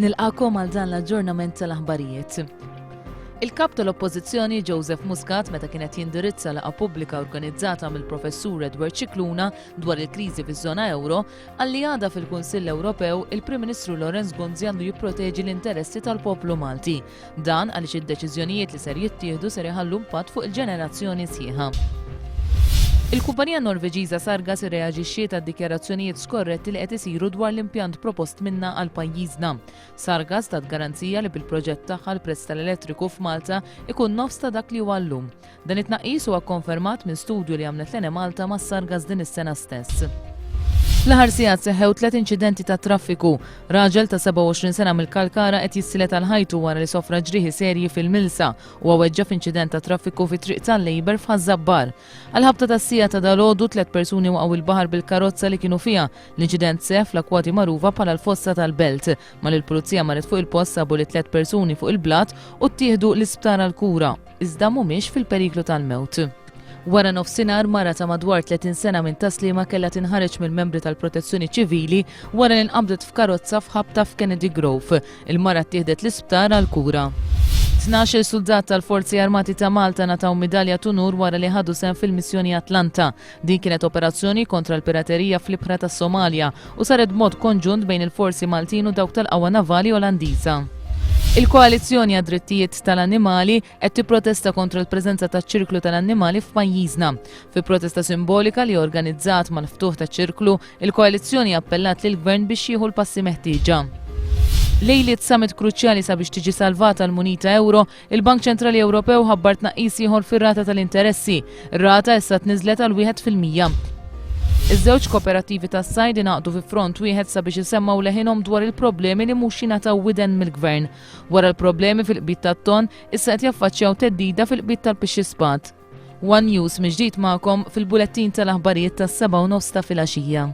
Nilqakom għal dan l-aġġornament tal-aħbarijiet. Il-kap tal-Oppożizzjoni Joseph Muscat meta kien qed jindirizza laqgħa pubblika organizzata mill-Professur Edward Scicluna dwar il-kriżi fiż-żona ewro, qal li għada fil-Kunsill Ewropew il-Prim Ministru Lawrence Gonzi għandu jipproteġi l-interessi tal-poplu Malti. Dan għaliex id-deċiżjonijiet li ser jittieħdu ser iħallu impatt fuq il-ġenerazzjoni sħiħa. Il-kumpanija Norveġiża Sargas irreaġixxiet għad-dikjarazzjonijiet skorretti li qed isiru dwar l-impjant propost minnha għal pajjiżna. Sargas tat garanzija li bil-proġett tagħha l-prezz tal-elettriku f'Malta ikun nofs ta' dak li huwa llum. Dan it-tnaqqis huwa kkonfermat minn studju li għamlet l-Enemalta ma' Sargas din is-sena stess. Fl-aħħar sigħat seħħew tliet inċidenti tat-traffiku. Raġel ta' 27 sena mill-Kalkara qed jissielet għal ħajtu wara li sofra ġrieħi serji fil-Milsa. Huwa weġġa' f'inċident tat-traffiku fi Triq tal-Labour f'Ħaż-Żabbar. Għall-ħabta tas-siegħa ta' dalgħodu, tliet persuni waqgħu il-baħar bil-karozza li kienu fiha. L-inċident seħħ fl-akkwati magħrufa bħala l-Fossa tal-Belt. Malli l-Pulizija marret fuq il-post sabu lit-tliet persuni fuq il-blat u ttieħdu l-isptar għall-kura. iżda mhumiex fil-periklu tal-mewt. Wara nofsinhar, mara ta' madwar 30 sena minn Tas-Sliema kellha tinħareġ mill-membri tal-Protezzjoni Ċivili wara li nqabdet f'karozza f'ħabta f'Kennedy Grove. Il-mara ttieħdet l-isptar għall-kura. 12-il suldat tal-Forzi Armati ta' Malta ngħataw midalja t'unur wara li ħadu sehem fil-missjoni Atlanta. Din kienet operazzjoni kontra l-piraterija fl-ibħra tas-Somalja u saret b'mod konġunt bejn il-forzi Maltin u dawk tal-Qawwa Navali Olandiża. Il-Koalizzjoni għad-Drittijiet tal-Annimali qed tipprotesta kontra l-preżenza taċ-ċirklu tal-annimali f'pajjiżna. Fi protesta simbolika li organizzat mal-ftuħ taċ-ċirklu, il-koalizzjoni appellat lill-Gvern biex jieħu l-passi meħtieġa. Lejliet summit kruċjali sabiex tiġi salvata l-munita ewro, Il-Bank Ċentrali Ewropew ħabbar tnaqqis ieħor fir-rata tal-interessi. Ir-rata issa tniżlet għal 1%. Iż-żewġ kooperattivi tas-sajd ingħaqdu fi front wieħed sabiex isemmgħu leħinhom dwar il-problemi li mhux jingħataw widen mill-Gvern. Wara l-problemi fil-qbid tat-tonn, issa qed jaffaċċjaw theddida fil-qbid tal-pixxispad. One News mill-ġdid magħkom fil-bulettin tal-aħbarijiet tas-7:30 ta' filgħaxija.